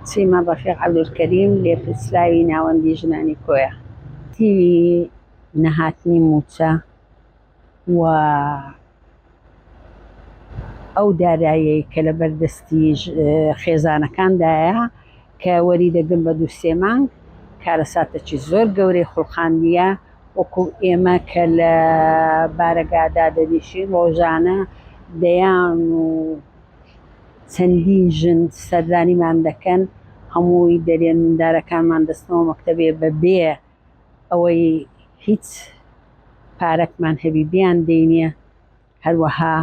سیما ڕەفیق عەبدولکەریم، لێپرسراوی ناوەندی ژنانی کۆیە. تیوی نەهاتنی مووچە و ئەو داراییەی کە لە بەردەستی خێزانەکاندایە کە وەری دەگرن بە دوو سێ مانگ کارەساتێکی زۆر گەورەی خوڵقاندیە وەکو ئێمە کە لە بارەگادا دەنیشین ڕۆژانە دەیان و چەندین ژن سەردانیمان دەکەن هەمووی دەرێن مندارەکانمان دەستنەوە مەکتەبێ بە بێ ئەوەی هیچ پارەکمان هەبی بیان دەینێ هەروەها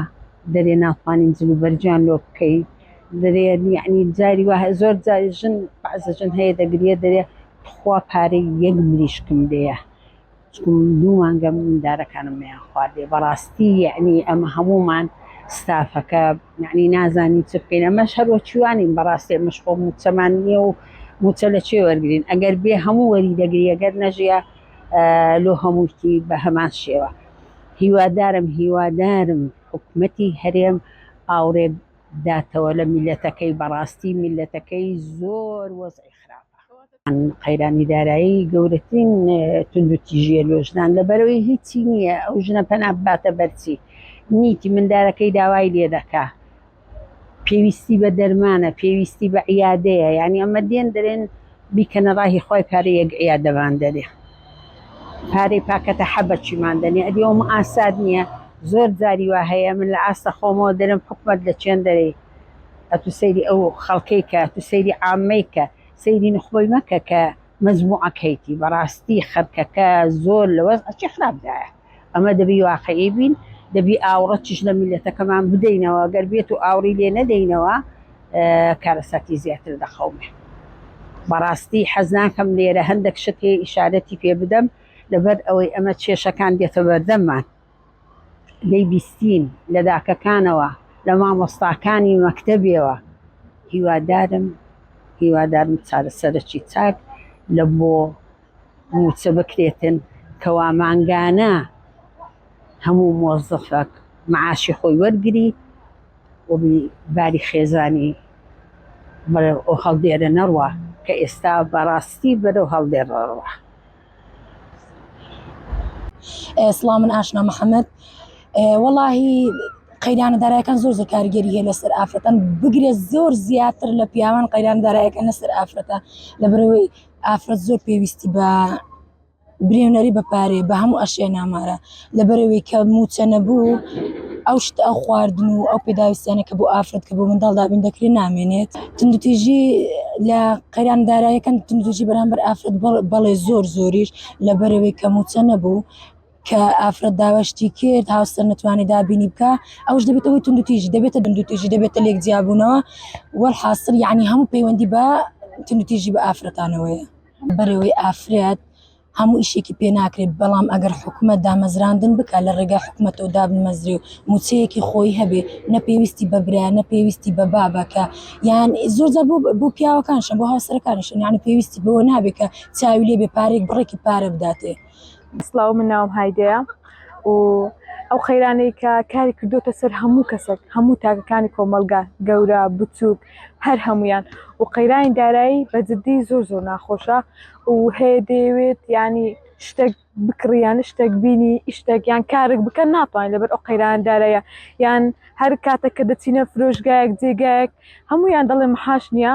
دەرێ ناتوانین جل و بەرگیان لۆ بکەین دەرێ یعنی جاری وا زۆر جاری ژن بەعزە ژن هەیە دەگریە دەرێ تخوا پارەی یەک مریشکم دەیە چکم دوو مانگە مندارەکانم نەیان خواردێ بەڕاستی یعنی ئەمە هەموومان ستافەکە یعنی نازانین چ بکەین ئەمەش هەر وەکیوانین بەڕاستی ئەمەش خۆ موچەمان نییە و موچە لە چێ وەرگین ئەگەر بێ هەموو وەری دەگری ئەگەر نەژیە لۆ هەمووکی بە هەمان شێوە هیوادارم هیوادارم حکومەتی هەرێم ئاوڕێک بداتەوە لە میلەتەکەی بەڕاستی میلەتەکەی زۆر وەزعی خراپە. قەیرانی دارایی گەورەترین توندوتیژیە لۆ ژنان لەبەرەوەی هیچی نییە ئەو ژنە پەنا بباتە بەرچی نیتی مندارەکەی داوای لێ دەکا پێویستی بە دەرمانە پێویستی بە عیادەیە یعنی ئەمە دێن دەرێن بیکەنە ڕاهی خۆی پارەی یەک عیادەمان دەرێ پارەی پاکەتە حەبەکیمان دەنێ ئەدی ئەومە ئاساد نییە زۆر جاری وا هەیە من لە ئاستە خۆمەوە دەرم حکومەت لە چێن دەرێ ئەتو سەیری ئەو خەڵکەی کە ئەتو سەیری عامەی کە سەیری نوخبەی مەکە کە مەجموعەکەیتی بەڕاستی خەرکەکە زۆر لە وەزعەکی خراپدایە ئەمە دەبی واقعی بین دەبی ئاوڕەچیش لە میلەتەکەمان بدەینەوە گەر بێت و ئاوڕی لێ نەدەینەوە کارەساتی زیاتر دەقەومێ بەڕاستی حەز ناکەم لێرە هەندێک شت هەیە ئیشارەتی پێ بدەم لەبەر ئەوەی ئەمە کێشەکان دێتە بەردەممان دەیبیستین لە داکەکانەوە لە مامۆستاکانی مەکتەبێوە هیوادارم هیوادارم چارەسەرەکی چاک لە بۆ مووچە بکرێتن کەوا مانگانە هەموو مۆزەفەک معاشی خۆی وەرگری و باری خێزانی بەرەو ئەو هەڵدێرە نەڕوا کە ئێستا بەڕاستی بەرەو هەڵدێر ڕەڕوا. سڵاو من ئاشنا محەممەد وەڵاهی قەیرانە دارایەکان زۆر زۆر کاریگەری هەیە لەسەر ئافرەتان بگرێت زۆر زیاتر لە پیاوان قەیران دارایەکان لەسەر ئافرەتە لە بەرەوەی ئافرەت زۆر پێویستی بە برێنەری بە پارێ بە هەموو ئەشیا نامارە لە بەرەوەی کە موچە نەبوو ئەو شت ئەو خواردن و ئەو پێداویستیانە کە بۆ ئافرەت کە بۆ منداڵ دابین دەکرێت نامێنێت توندوتیژی لە قەیران دارایەکان توندوتیژی بەرامبەر ئافرەت بەڵێ زۆر زۆریش لە بەرەوەی کە موچە نەبوو کە ئافرەت داواشتی کرد هاوسەر نتوانێت دابینی بکە ئەوش دەبێتەوەی توندوتیژی دەبێتە توندوتیژی دەبێتە لێک جیابوونەوە وەرحاصل یعنی هەموو پەیوەندی بە توندوتیژی بە ئافرەتانەوەیە بەرەوەی ئافرەت هەموو ئیشێکی پێ ناکرێت، بەڵام ئەگەر حکومەت دامەزراندن بکات لە ڕێگای حکومەتەوە دابمەزرێ و مووچەیەکی خۆی هەبێ نە پێویستی بە برا نە پێویستی بە بابە کە یان زۆر جار بۆ بۆ پیاوەکانشن بۆ هاوسەرەکانیشن یانی پێویستی بەوە نابێ کە چاوی لێ بێ پارێک بڕێکی پارە بداتێ. سڵاو من ناوم هایدەیە و ئەو قەیرانەی کە کاری کردوتە سەر هەموو کەسێک هەموو تاکەکانی کۆمەڵگا گەورە بچووک هەر هەمویان و قەیرانی دارایی بە جدی زۆر زۆر ناخۆشە و هەیە دەیەوێت ینی شتێک بکڕی یان شتێک بینی شتێک یان کارێک بکەن ناتوانین لەبەر ئەو قەیران دارایە یان هەر کاتێک کە دەچینە فرۆشگایەک جێگایەک هەمویان دەڵێ محاش نییە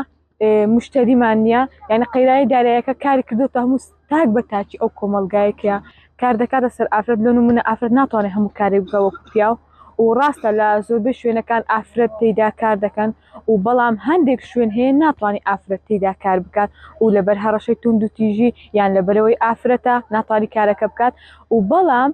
مشتریمان نییە یعنی قەیرانی دارایەکە کاری کردوتە هەموو تاک بە تاکی ئەو کۆمەڵگایەکە کار دەکاتە سەر ئافرەت لۆ نمونە ئافرەت ناتوانێت هەموو کارێک بکە وەکو پیاو و ڕاستە لە زۆربەی شوێنەکان ئافرەت تێیدا کار دەکەن و بەڵام هەندێک شوێن هەیە ناتوانانی ئافرەت تێیدا کار بکات و لەبەر هەڕەشەی توندوتیژی یان لەبەرەوەی ئافرەتە ناتوانانی کارەکە بکات و بەڵام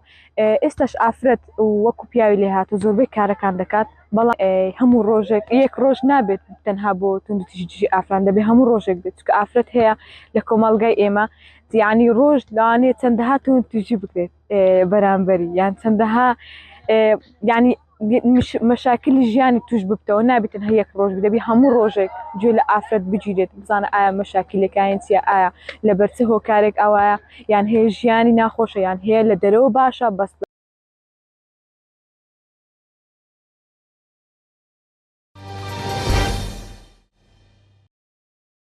ئێستاش ئافرەت وەکو پیاوی لێهاتوو زۆربەی کارەکان دەکات بەڵام هەموو ڕۆژێک یەک ڕۆژ نابێت تەنها بۆ توندوتیژی دژی ئافران دەبێت هەموو ڕۆژێک بێت چونکە ئافرەت هەیە لە کۆمەڵگای ئێمە یعنی ڕۆژ لەوانەیە چەندەها توندوتیژی بکرێت بەرامبەری یان چەندەها ینی مەشاکلی ژیانی توش ببتەوە نابێتن هەر یەک ڕۆژ دەبی هەموو ڕۆژێک گوێ لە ئافرەت بگیرێت بزانە ئایا مەشاکلەکانی چیە ئایا لەبەر چ هۆکارێک ئاوایە یان هەیە ژیانی ناخۆشە یان هەیە لە دەرەوە باشە بەس.